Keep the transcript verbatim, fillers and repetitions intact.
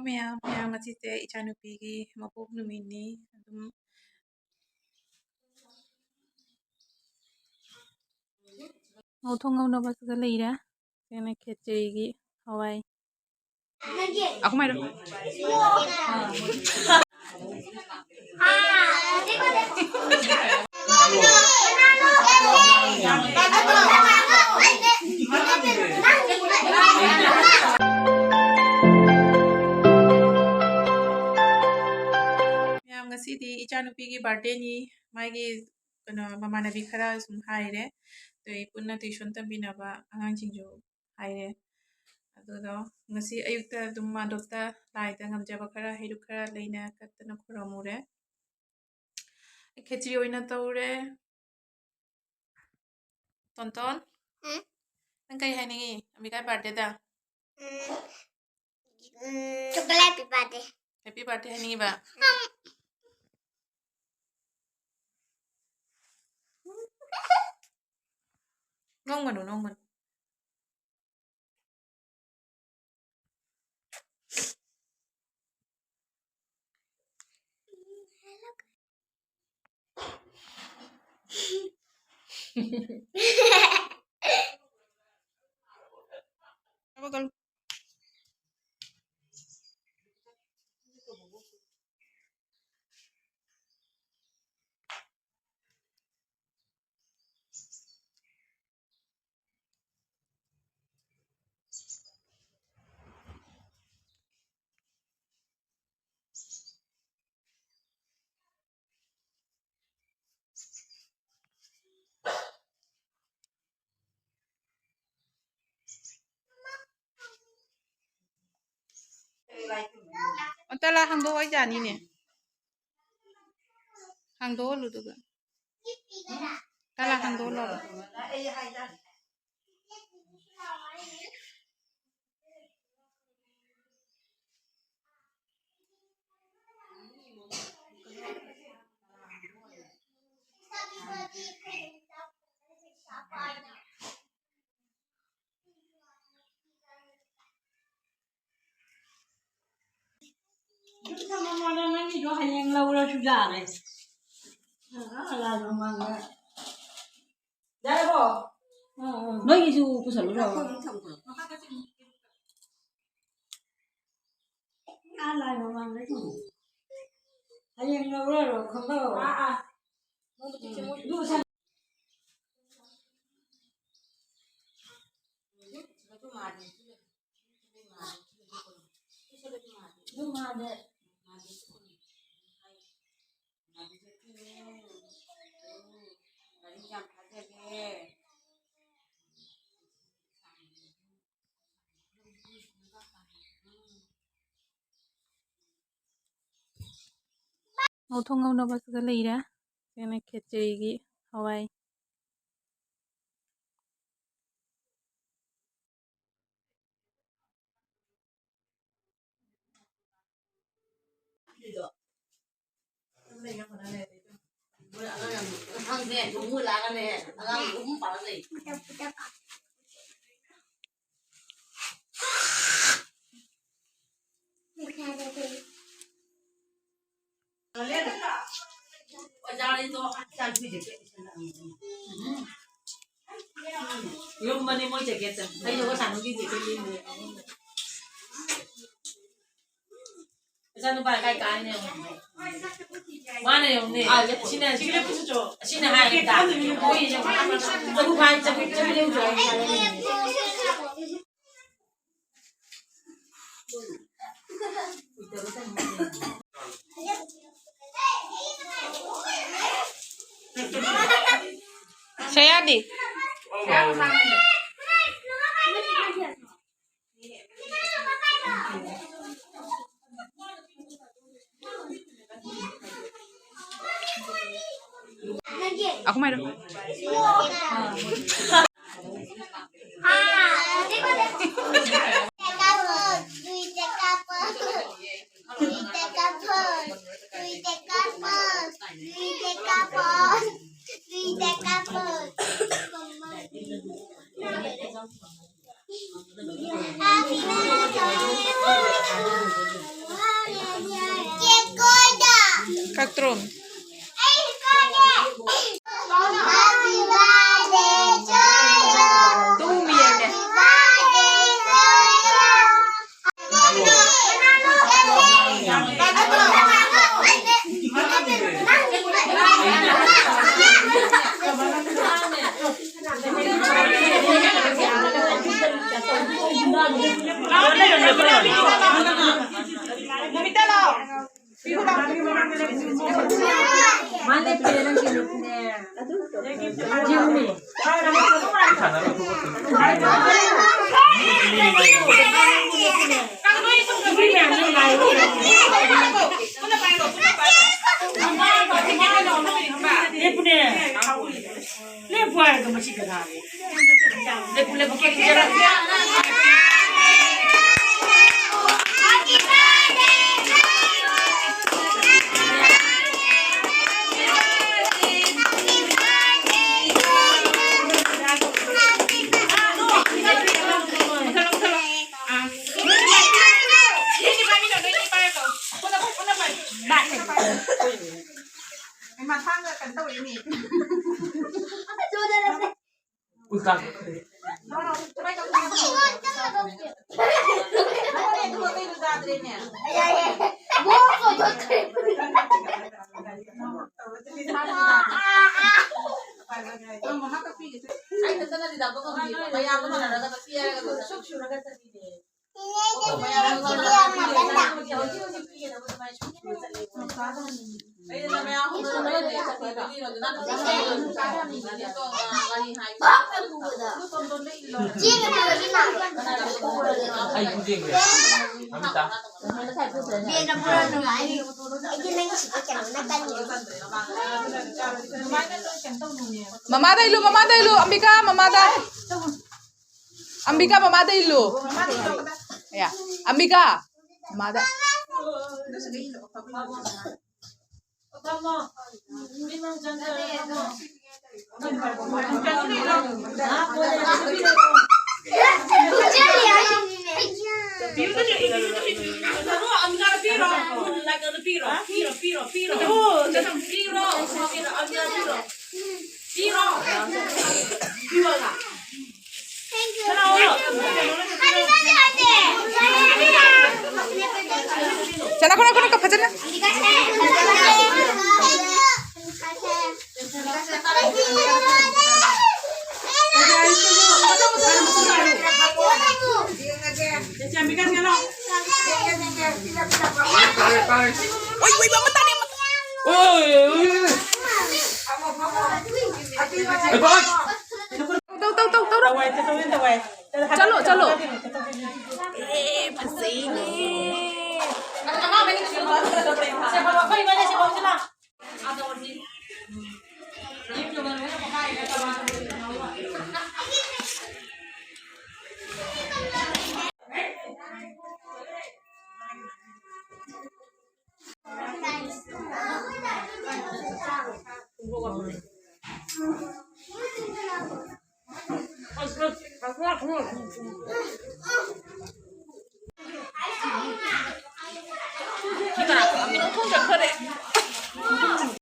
ꯃꯌꯥꯝ, ꯃꯌꯥꯝ, ꯉꯁꯤꯁꯦ ꯏꯆꯥꯅꯨꯄꯤꯒꯤ ꯃꯄꯣꯛ ꯅꯨꯃꯤꯠꯅꯤ꯫ ꯑꯗꯨꯝ ꯉꯧꯊꯣꯡ ꯉꯧꯅꯕꯁꯤꯗ ꯂꯩꯔꯦ꯫ ꯁꯤꯅ ꯈꯦꯆ꯭ꯔꯤꯒꯤ ꯍꯋꯥꯏ꯫ ꯑꯍꯨꯝ ꯍꯥꯏꯔꯣ꯫ ꯃꯌꯥꯝ, ꯉꯁꯤꯗꯤ ꯏꯆꯥꯅꯨꯄꯤꯒꯤ ꯕꯥꯔꯗꯦꯅꯤ꯫ ꯃꯥꯒꯤ ꯀꯩꯅꯣ, ꯃꯃꯥꯟꯅꯕꯤ ꯈꯔ ꯁꯨꯝ ꯍꯥꯏꯔꯦ, ꯑꯗꯩ ꯄꯨꯟꯅ ꯇ꯭ꯌꯨꯁꯟ ꯇꯝꯃꯤꯟꯅꯕ ꯑꯉꯥꯡꯁꯤꯡꯁꯨ ꯍꯥꯏꯔꯦ꯫ ꯑꯗꯨꯗꯣ ꯉꯁꯤ ꯑꯌꯨꯛꯇ ꯑꯗꯨꯝ ꯃꯥꯗꯣꯞꯇ ꯂꯥꯏꯗ ꯉꯝꯖꯕ ꯈꯔ, ꯍꯩꯔꯨꯛ ꯈꯔ ꯂꯩꯅ ꯀꯠꯇꯅ ꯈꯨꯔꯝꯃꯨꯔꯦ꯫ ꯈꯦꯆ꯭ꯔꯤ ꯑꯣꯏꯅ ꯇꯧꯔꯦ꯫ ꯇꯣꯟꯇꯣꯟ, ꯎꯝ? ꯅꯪ ꯀꯔꯤ ꯍꯥꯏꯅꯤꯡꯉꯤ ꯑꯝꯕꯤꯀꯥ ꯕꯥꯔꯗꯦꯗ? ꯎꯝ, ꯎꯝ, ꯆꯣꯀꯣꯂꯦꯠ ꯍꯦꯄꯤ ꯕꯥꯔꯗꯦ꯫ ꯍꯦꯄꯤ ꯕꯥꯔꯗꯦ ꯍꯥꯏꯅꯤꯡꯉꯤꯕ? ꯎꯝ꯫ ꯅꯣꯡꯒꯅꯨ, ꯅꯣꯡꯒꯅꯨ꯫ ꯑꯣ, ꯇꯂꯥ ꯍꯥꯡꯗꯣꯛꯑꯣ, ꯑꯩ ꯌꯥꯅꯤꯅꯦ꯫ ꯍꯥꯡꯗꯣꯛꯍꯜꯂꯨ ꯑꯗꯨꯒ꯫ ꯇꯂꯥ ꯍꯥꯡꯗꯣꯛꯍꯜꯂꯣꯕ꯫ ꯍꯌꯦꯡ ꯂꯧꯔꯁꯨ ꯌꯥꯔꯦ꯫ ꯑꯥ, ꯂꯥꯏ ꯃꯃꯥꯡꯗ꯫ ꯌꯥꯔꯕꯣ? ꯑꯥ, ꯑꯥ꯫ ꯅꯣꯏꯒꯤꯁꯨ ꯄꯨꯁꯜꯂꯨꯔꯣ? ꯑꯩꯈꯣꯏ ꯑꯗꯨꯝ ꯊꯝꯈ꯭ꯔꯣ꯫ ꯑꯥ, ꯂꯥꯏ ꯃꯃꯥꯡꯗ ꯊꯝꯃꯣ꯫ ꯍꯌꯦꯡ ꯂꯧꯔꯔꯣ, ꯈꯪꯉꯕꯣ? ꯑꯥ, ꯑꯥ꯫ ꯑꯗꯨ ꯁꯥ- ꯉꯧꯊꯣꯡ ꯉꯧꯅꯕꯁꯤꯒ ꯂꯩꯔꯦ꯫ ꯁꯤꯅ ꯈꯦꯆ꯭ꯔꯤꯒꯤ ꯍꯋꯥꯏ꯫ ꯂꯨꯝꯕꯅꯤ ꯃꯣꯏ ꯖꯦꯀꯦꯠꯇ꯫ ꯑꯩꯁꯨ ꯉꯁꯥꯏ ꯅꯨꯡꯇꯤ ꯖꯦꯀꯦꯠ ꯂꯤꯠꯂꯤ꯫ ꯏꯆꯥꯅꯨꯄꯥ ꯀꯥꯏ ꯀꯥꯏꯅꯦ ꯌꯦꯡꯉꯨ꯫ ꯃꯥꯅ ꯌꯦꯡꯉꯨꯅꯦ꯫ ꯑꯁꯤꯅ, ꯑꯁꯤꯅ ꯍꯥꯏꯔꯦ ꯇꯥ꯫ ꯃꯣꯏ ꯌꯦꯡꯉꯨ꯫ ꯆꯠꯂꯨ ꯐꯥꯏ, ꯆꯠꯂꯨ, ꯆꯠꯂꯨ ꯌꯦꯡꯉꯨ꯫ ꯁꯌꯥꯗꯤ꯫ ꯑꯩꯈꯣꯏ ꯃꯥꯏꯔꯣ꯫ ꯅꯠꯇ꯭ꯔꯣ? ꯇꯨꯝꯃꯤꯌꯦ꯫ ꯂꯦꯞꯄꯨꯅꯦ꯫ ꯂꯦꯞꯄꯨ ꯍꯥꯏꯔꯒ ꯃꯁꯤ ꯀꯅꯥꯅꯣ? ꯂꯦꯞꯄꯨ, ꯂꯦꯞꯄꯨ, ꯀꯦꯛ ꯄꯤꯖꯔꯛꯀꯦ꯫ ꯃꯊꯥꯡꯒ ꯀꯩꯅꯣ ꯇꯧꯔꯦꯅꯦ꯫ ꯎꯜꯇꯥ ꯆꯠꯈ꯭ꯔꯦ꯫ ꯅꯪꯉꯣꯟꯗ ꯑꯗꯨꯒ ꯀꯩꯅꯣ ꯆꯥꯗ꯭ꯔꯦꯅꯦ꯫ ꯑꯩ ꯈꯛꯇꯅ ꯂꯤꯗꯥꯗꯣ ꯉꯝꯗꯦꯕ꯫ ꯃꯌꯥꯝꯗꯣ ꯃꯥꯟꯅꯔꯒ ꯆꯠꯄꯤ ꯍꯥꯏꯔꯒ ꯁꯨꯛ ꯁꯨꯔꯒ ꯆꯠꯂꯤꯅꯦ꯫ ꯑꯩ ꯈꯨꯖꯦꯡꯁꯦ ꯑꯃꯤꯇꯥ꯫ ꯃꯃꯥꯗ ꯏꯜꯂꯨ, ꯃꯃꯥꯗ ꯏꯜꯂꯨ, ꯑꯝꯕꯤꯀꯥ, ꯃꯃꯥꯗ꯫ ꯑꯝꯕꯤꯀꯥ, ꯃꯃꯥꯗ ꯏꯜꯂꯨ꯫ ꯌꯥ, ꯑꯝꯕꯤꯀꯥ, ꯃꯃꯥꯗ꯫ ꯄꯤꯔꯣ, ꯄꯤꯔꯣ, ꯄꯤꯔꯣ, ꯄꯤꯔꯣ꯫ ꯄꯤꯔꯣ, ꯄꯤꯔꯣ꯫ ꯄꯤꯔꯣ꯫ ꯆꯠꯂꯣ, ꯈꯣꯠꯂꯣ, ꯈꯣꯠꯂꯣ, ꯐꯖꯅ꯫ ꯇꯧ, ꯇꯧ, ꯇꯧ, ꯇꯧꯔꯣ꯫ ꯆꯠꯂꯣ, ꯆꯠꯂꯣ꯫ ꯑꯦ, ꯐꯖꯩꯅꯦ꯫